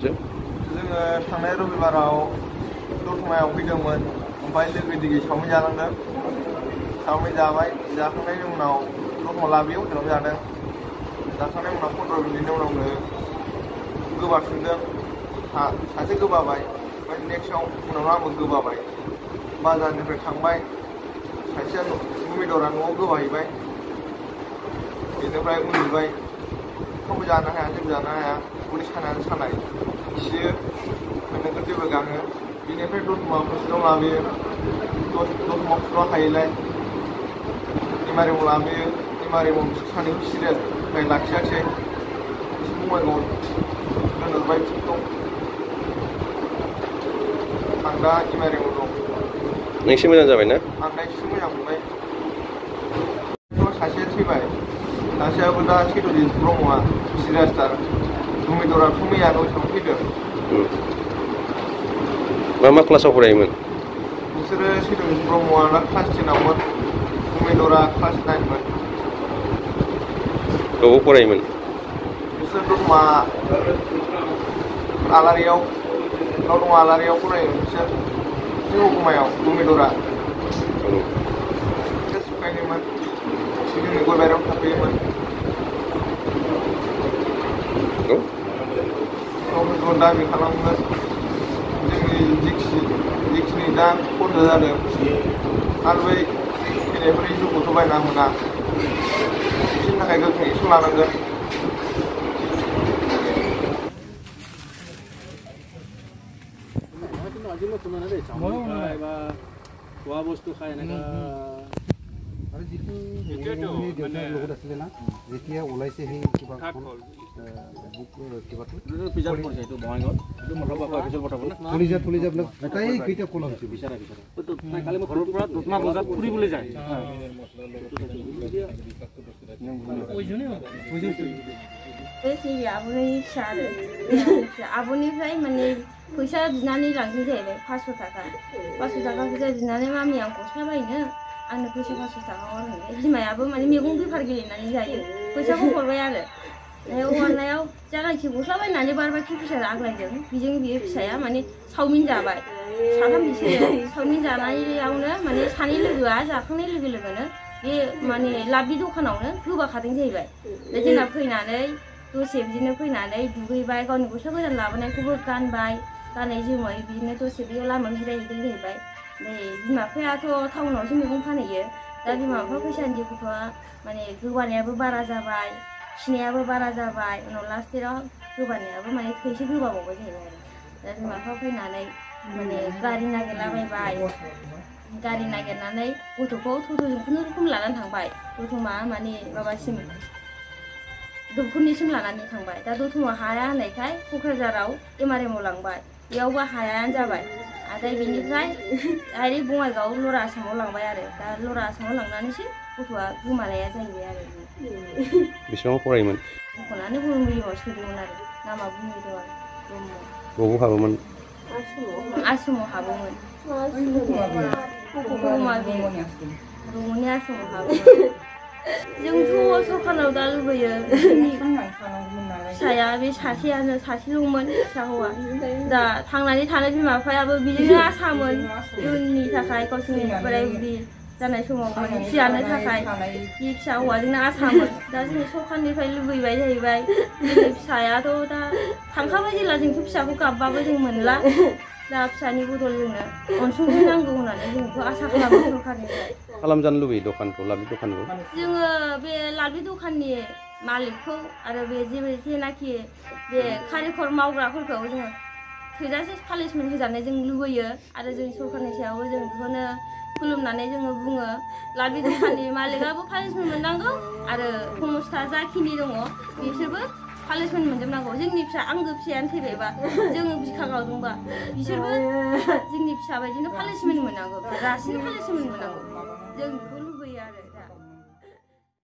जोङो थांनाय रबिबाराव दतमायाव फैदोंमोन ओमफ्राय लोगो दिगि चावमिन जालांदों चावमिन जाबाय जाखांनायनि उनाव दतमा लाबोयो हटेलाव जादों जाखांनायनि उनाव 15 मिनिटनि उनावनो गोबाफिनदों सासे गोबाबाय ओमफ्राय नेक्स्टआव उनाव आंबो गोबाबाय बाजारनिफ्राय थांबाय सासेया गुमिदरा न'आव गोबाहैबाय बेनिफ्राय उन्दुबाय ओंखामबो जानो हाया जेबो जानो हाया उदै सानायानो सानाय खियो नोगोर जेबो गाङो बेनिफ्राय दतमा हस्पिटालाव लाबोयो दतमा हस्पिटालाव थायोलाय एमआरएमआव लाबोयो एमआरएमआव सानैखौ सिरियास ओमफ्राय लाखियाखिसै एसे बङाइगावआव दोनहरबाय बिसोरखौ आं दा एमआरएमआव दं। नों एसे मोजां जाबाय ना? आं दा एसे मोजां मोनबाय सासेया थैबाय सासेयाबो दा सैथ'जित ब्रह्मआ सिरियासथार गुमिदराथ' मैया नयथायाव फैदों। मा क्लासाव फरायोमोन? बिसोरो सैथ'जित ब्रह्मआ दा क्लास 10आवमोन गुमिदरा क्लास 9मोन। बबाव फरायोमोन? बिसोर दतमा आलारियाव दङ आलारियाव फरायो बिसोर हुकुमायाव गुमिदरा सुखायनोमोन जोंनि गयबारियाव थाफैयोमोन गावफोरखौ दाबि खालामो जोंनि जिखिनि दा बन्द जादों आरो बै फैनायफोरनि जिउखौथ' बायना मोना बिसोरनि थाखाय गोख्रों एक्सन लानांगोन। খোৱা বস্তু খাই এনেকা আৰু যিটো লগত আছিলে না যেতিয়া ওলাইছে সেই কিবা কেইটা কল হৈছে বিচাৰা কালি মই ঘৰৰ পৰা দতমা বজাত ফুৰিবলৈ যায় आब'निफ्राय माने फैसा बिनानै लांदों जाहैबाय 500 थाखा फैसा बिनानै मामि आं गस्ला बायनो आंनो फैसा 500 थाखा हर होननाय बिमायाबो माने मैगं बेफार गेलेनानै जायो फैसाखौ हरबाय आरो हरनायाव जागाखि गस्ला बायनानै बारबाय फैसा आग्लायदों बेजों बियो फिसाया माने चावमिन जाबाय साथाम बिसोरो चावमिन जानायावनो माने सानै लोगोआ जाखांनाय लोगो लोगोनो बे माने लाबि दखानावनो गोबाखादों जाहैबाय जोंना फैनानै दसे बिदिनो फैनानै दुगैबाय गावनि गस्ला गोदान लाबोनायखौबो गानबाय गानै जोमै बिदिनो दसे बेयाव लामायाव जिरायहैदों जाहैबाय ओमफ्राय बिमा बिफायाथ' टाउनावसो मैगं फानहैयो दा बिमा बिफा फैसानि गथ'आ माने गोबानायाबो बारा जाबाय खिनायाबो बारा जाबाय उनाव लास्टआव गोबानायाबो माने थैसे गोबाबावबाय जाहैबाय आरो दा बिमा बिफा फैनानै माने गारि नागिरलाबायबाय गारि नागिरनानै गथ'खौ टट'जों खुनुरुखुम लानानै थांबाय दतमा माने माबासिम दमखलनिसिम लानानै थांबाय दा दतमा हाया होननायखाय क'क्राझाराव एमआरएमआव लांबाय बेयावबो हायानो जाबाय आमफ्राय बिनिफ्राय डाइरेक्ट बङाइगाव लरा आसामाव लांबाय आरो दा लरा आसामाव लांनानैसो गथ'आ गोमानाया जाहैबाय आरो बेसेबां फरायोमोन? दखनानो बर' मिडियामाव सोदोंमोन आरो नामा बुंदों ब्रह्म बबाव हाबोमोन? आसामाव हाबोमोन रमनि आसामाव हाबोमोन जोंथ' सरकारनाव दा लुबैयो फिसाया बे सासेयानो सासेल'मोन फिसा हौवा दा थांनानै थानाय बिमा बिफायाबो बिदिनो आसामोन इयुननि थाखाय गावसोरनि बोराय बुरि जानाय समाव माने फिजानो थाखाय बे फिसा हौवाजोंनो आसामोन दा जों सरकारनिफ्राय लुबैबाय जाहैबाय जोंनि फिसायाथ' दा थांखाबाय जेला जोंथ' फिसाखौ गाबबाबो जों मोनला दा फिसानि बदल जोंनो अनसुंथाइ नांगौ होननानै जों बेखौ आसा खालामो सरकारनिफ्राय। खालामजानो लुबैयो दखानखौ लाबि दखानखौ? जोङो बे लाबि दखाननि मालिकखौ आरो बे जेनाखि बे कारिखर मावग्राफोरखौ जोङो थोजासे पानिशमेन्ट होजानाय जों लुबैयो आरो जों सरकारनि सायावबो जों बेखौनो खुलुमनानै जोङो बुङो लाबि दखाननि मालिकआबो पानिशमेन्ट मोननांगौ आरो संस्था जाखिनि दङ बिसोरबो पानिशमेन्ट मोनजोबनांगौ जोंनि फिसा आंगो फिसायानो थैबायबा जोङो बिखा गावदोंबा बिसोरबो जोंनि फिसा बायदिनो पानिशमेन्ट मोननांगौ रासिन पानिशमेन्ट मोननांगौ जों बेखौ